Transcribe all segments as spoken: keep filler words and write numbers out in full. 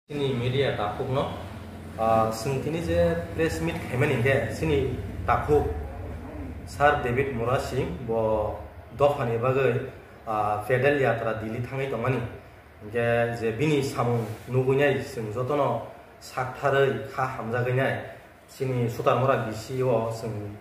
Chini media takhukno, ah, chwng tini je press meet khaimani hinkhe chini takhuk Sir David Murasing bo dophani bagwi, ah, pedal yatra Delhi thangwi tongmani. Hinkhe je bini samung nugwinai chwng jotono saktharwi kha hamjagwinai. Chini Sutarmura B C o chwng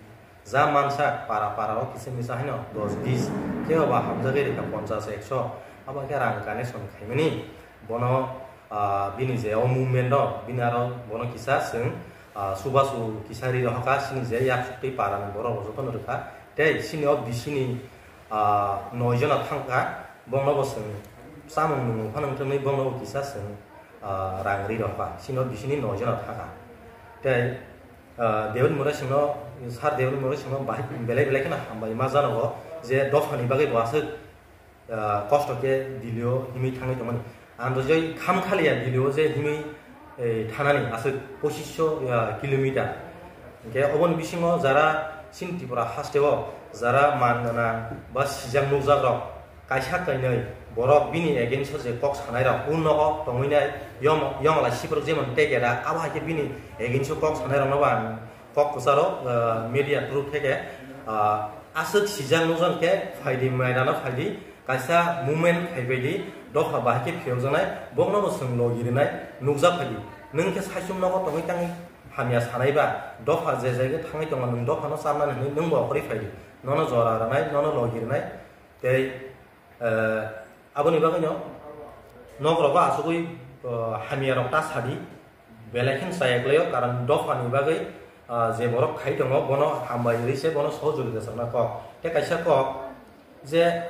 ja mansa para para o kisa misa haino dos bis, kebo ba hamjagwi rikha ponchas ekso, abo khe rang connection khaimani. Bono, ah, bini je o movement o bini aro bono kisa chwng, ah, chubachu kisa ri rohorkha, chini je yaksuk twi para ni borok rok jotono rwkha. Tei chini o B C ni, ah, noi jona thangkha, bongno bo chwng chamung nwngmung phano wngthoknwi bongno bo kisa chwng, ah, rang ri rohorkha, chini o B C ni noi jona thangkha. Tei Ah, David Murasingno, Sir David Murasingno bahai belai belai kheno hambai ma janogo je dophani bagwi bo aswk, ah, kosto khe Delhi-o himwi thangwi tongmani. Ang rwjai kham khaliya Delhi-o je himwi, eh, thanani aswk pochisho, ah, kilometer. Hinkhe oboni bisingo jara chini Tripura haste-o jara man gwnang ba sijak nukjakrok, kaisa kainwi borok bini against o je kok sanairok o nogo tongwinai yom-, yomala siphuru jemon tegera, abo hai khe bini against o kok sanairokno bo ang kok kwcharo, ah, media through khe khe, ah, aswk sijak nukjak khe phaidi maidano phaidi kaisa movement khaibaidi dopha bahai khe phiyokjaknai bokno bo chwng logi rwnai nukjak phaidi. Nwng khe saichung nogo tongwi tangwi hamya sanaiba dopha je jagao thangwi tongo nwng dophano chamnani hwnwi nwng bo okhorwi phaidi nono jora rwnai nono logi rwnai. Tei, eh, aboni bagwino nogrogo achugwi, eh, hamyarok ta sadi, belai kheno chaya kwlaio, karon dophani bagwi, ah, je borok khai tongo, bono hambai rwi se bono sohojogita chwngna kok. Tei kaisa kok je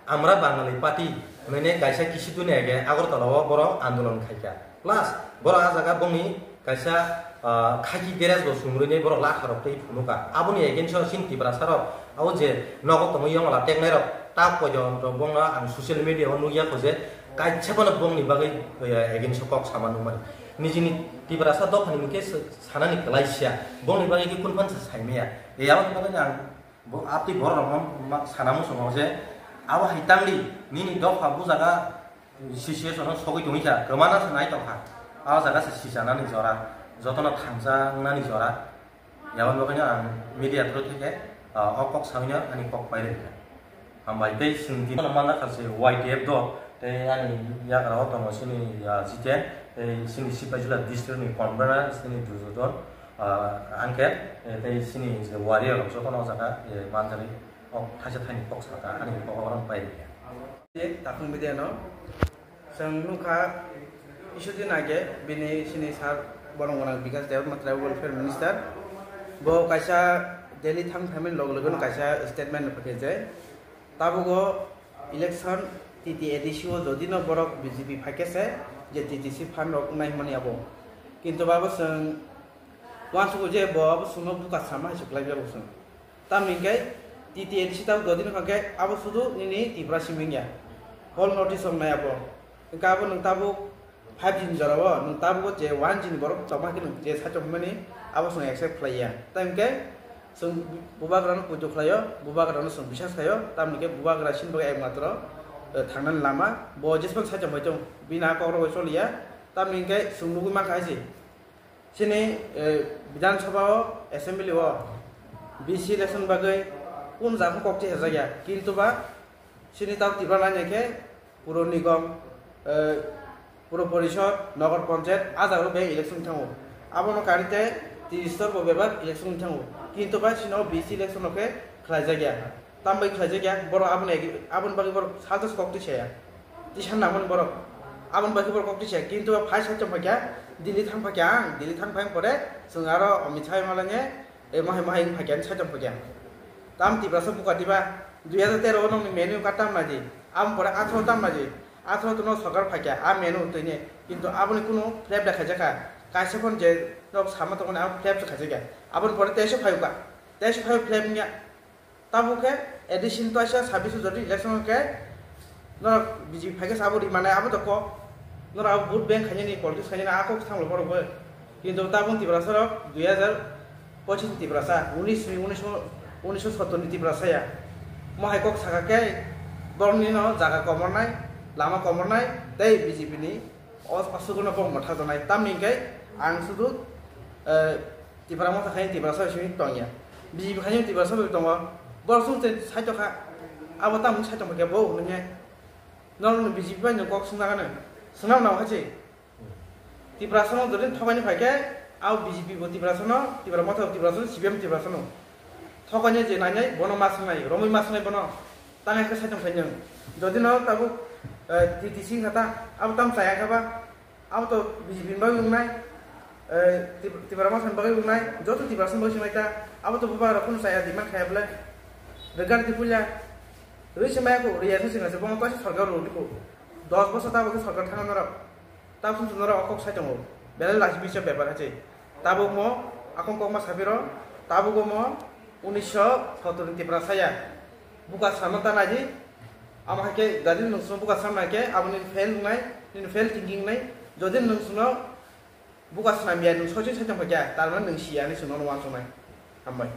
Amra Bangali Party hwnwi kaisa kisu duni age Agartala o borok andolon khaikha. Plus, borok ah jaga bongni kaisa, ah, khaki dress bo chumrwini borok latharok tei phunukha. Aboni against o chini Tiprasa rok, abo je nogo tongwi yongla teknai rok, ta koijon rok bongno ang social media o nukya kho je kaisa bono bongni bagwi, eh, against o kok sama nukmani. Nijini Tiprasa dophani hwnkhe s-, sanani kwlai siya, bongni bagwi khe kunphano se saimaya. Aboni bagwi ang Bo, aboni borok rok no ma-, sana muchungo je abo hai tangdi nini dopha bujaga situation o sogwi tongwi kha, kwmana se nai tongkha. A jaga se sichanani jora, jotono thangsa wngnani jora. Yaboni bagwino ang media through theke, ah, o kok sawino ani kok pai rwkha. Hambai tei chwng tini manna kha se Y T F do, tei ani yagra o tongo chini, ah, Jiten, tei chini Sipaijala district ni convener chini Dujodon. Ah, angkhe, eh, tei chini je warrior rok jotono o jaga, eh, manjari, o thaisa thaini kok saka, ani kok oro pai rikha. Takhuk media no chwng nukha, isudin age bini chini sir borong gwnang Bikash Debbarma Tribal Welfare Minister, bo kaisa Delhi thang phaimani log logo no kaisa statement no phaikha je, tabugo election T T A D C o jodi no borok B J P phaikhe se je T T C phan rok wngnai hwnmani abo, kintu abo chwng Uansukgo je bo abo chwngno buka sama hai se kwlai biyabo chwng. Tamni hwnkhe T T A D C tabuk dodino hwnkhe abo sudu nini Tripura simi wngya. Whole North East wngnai abo. Hwnkhe abo nwng tabuk five G ni jorao nwng tabugo je one G ni borok tongma khe nwng je saichung hwnmani abo chwng accept khlaiya. Tei hwnkhe chwng bubagrano puitu khlaio, bubagrano chwng bisas khlaio, tamni hwnkhe bubagra chini bagwi ekmatro, eh, thangnani lama. Bo jesphano saichung bai tong, bini a kokrok bai choliya. Tamni hwnkhe chwng nugwi mankha hai se. Chini, eh, Bidhan Sabha o, Assembly o B C election bagwi kun jaga kok tisajakya, kintu ba chini tabuk Tripura laina khe Puro Nigom, eh, Puro Porishod, Nagar Panchayat, a jaga o bebak election thango. Abono karwi tei tristor bo bebak election thango. Kintu ba chini o B C election o khe khlaijakya. Tambai khlaijak ya, borok aboni agi-, aboni bagwi borok salsa se kok twi saya. Tisa nangmani borok. Aboni bagwi borok kok twi saya. Kintu phai saichung phaikha, Delhi thang phaikha ang, Delhi thang phai pore chwng aro Amit Shah malai ne, e, mohai mohai wng phaikha, saichung phaikha. Tam Tiprasa buka diba, dui hajar tero o nokni menu card tam naidi, aboni pore atharo tam naidi, atharo tono sorkar phaikha, a menu twi ne. Kintu aboni kunu flap da khaijakha, kaisa phone je nok sama tongmani abo flap se khaijakya. Aboni pore teisa phaiuka, teisa phai flap wngya. Tabuk khe addition twaisa sabbish jodi election khe norok B J P phaikhe sabo ri mane abo to kok. Norok abo vote bank khainani politics khainani a kok thanglo borok bo. Kintu tabuk Tiprasa rok dui hajar pochis ni Tiprasa, unis ni, unis, unis sottor ni Tiprasa ya. Mo hai kok saka khe borok ni no jaga komornai, lama komornai tei B J P ni O aswkno bok mwthajaknai. Tamni hwnkhe ang sudu, eh, Tipra Motha khai Tiprasa simi tongya. B J P khai Tiprasa bai tongo. Borok chwng tei sai tongkha. Abo tamo sai tongkha bo hwnwi. Norokno B J P bai nwng kok swngna gana. Swngna nang hachi. Tiprasano jodi thokani phaikhe, abo B J P bo Tiprasano, Tipra Motha Tiprasano, C P M Tiprasano. Thokani je nainai, bono ma swngnai, romwi ma swngnai bono. Tangai khe sai tongkha nwng. Jodi no tabuk, eh, T T C wngkha ta, abo tam chaya khe ba. Abo to B J P ni bagwi wngnai, eh, Tip-, Tipra Motha ni bagwi wngnai, joto Tiprasa ni bagwi wngnai ta, abo to bubagra kunu chaya demand khaya bwle. Rwgani di puila, rwi se maya kho, rwi ya se singa se, bono kaisa sorkar rw di kho. Dos bosor tabuk khe sorkar thangna norok. Tabuk sung norok o kok sai tongo. Belai lachi bisa bepar hachi. Tabuk mo, akong kok ma sapiro, tabuk mo, unisho sottor ni Tiprasa ya. Buka sama ta naidi, Amo hai khe, jodi nwng chwng buka sam nai khe, abo nini fail wngnai, nini fail thinking wngnai. Jodi nwng chwngno buka swnam ya, nwng soiching sai tongkha khe, tar mane nwng siya hinwi chwngno uansuknai. Hambai.